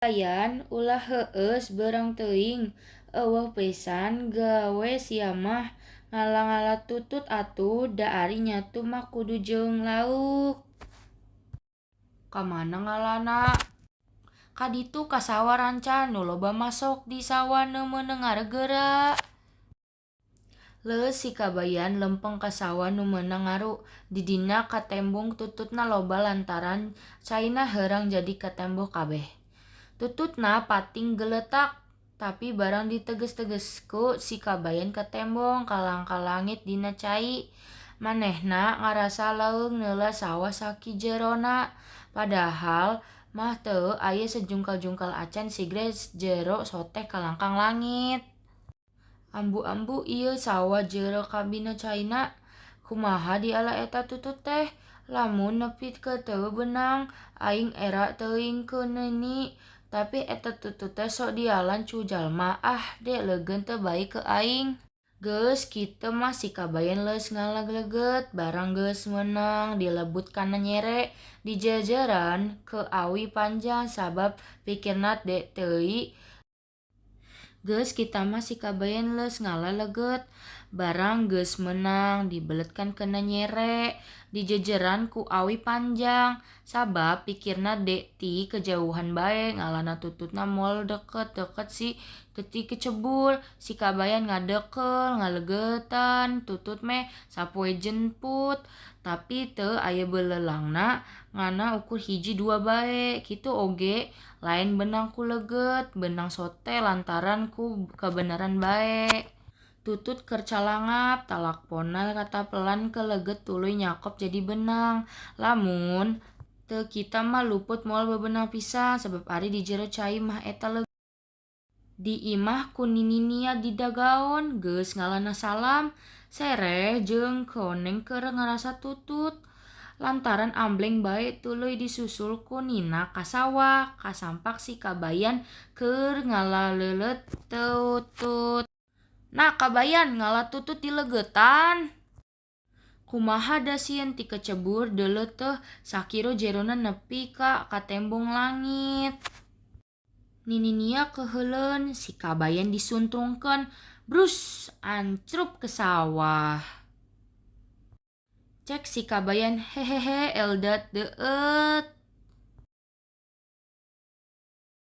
Kabayan ulah heueus beurang teuing, euweuh pisan gawe sia mah, ngala-ngala tutut atuh da ari nyatu mah kudu jeung lauk. Ka mana ngalana? Ka ditu ka sawah ranca nu loba masok di sawah nu meunang ngaregeura. Leus si Kabayan lempeng ka sawah nu meunang ngaru, di dinya katembong tututna loba lantaran caina heurang jadi katemboh kabeh. Tututna pating geletak, tapi barang diteges-teges ku si Kabayan katembong kalangkah langit dina cai. Manehna ngarasa leung neula sawah sakijerona, padahal mah teu aya sajungkal-jungkal acan sigre jero soteh kalangkang langit. Ambu-ambu ieu sawah jero kabina caina, kumaha diala eta tutut teh, lamun nepi ka teu beunang, aing era teuing ku Nini, tapi eta tutut teh sok dialan cu jalma, ah de leugeun teu baik ke aing. Geus kitu mah si Kabayan leus ngala leget, barang geus meunang dilebut kana nyere, dijejeran ke awi panjang sabab pikirna de teuing. Geus kita mah si Kabayan leus ngala leget, barang geus meunang dibeletkan kana nyere, dijejeran ku awi panjang, sabab pikirna de ti kejauhan bae ngalana tututna moal deket-deket si ti kecebul. Si Kabayan ngadekel ngalegetan tutut meh sapoe jemput, tapi teu aya belelangna ngana ukur hiji dua bae, kitu oge lain beunang ku leget, beunang sote lantaran ku kabeneran bae. Tutut keur calangap, talakponna katapelan ke leget tuluy nyakop jadi beunang. Lamun teu kita mah luput moal bebenang pisan sabab ari di jero cai mah eta leget. Di imah ku Nini Nia didagaon, geus ngalana salam, sereh jeung koneng keur ngarasa tutut. Lantaran ambleng bae tuluy disusul ku Nina ka sawah, kasampak si Kabayan keur ngalaleuleut tutut. Nah Kabayan ngala tutut dilegetan. Kumaha da sieun ti kecebur deuleu teh sakiro jerona nepi ka katembong langit. Nini Nia keheuleun, si Kabayan disuntrungkeun, brus ancrup ke sawah. Cek si Kabayan, hehehe eldat deueut.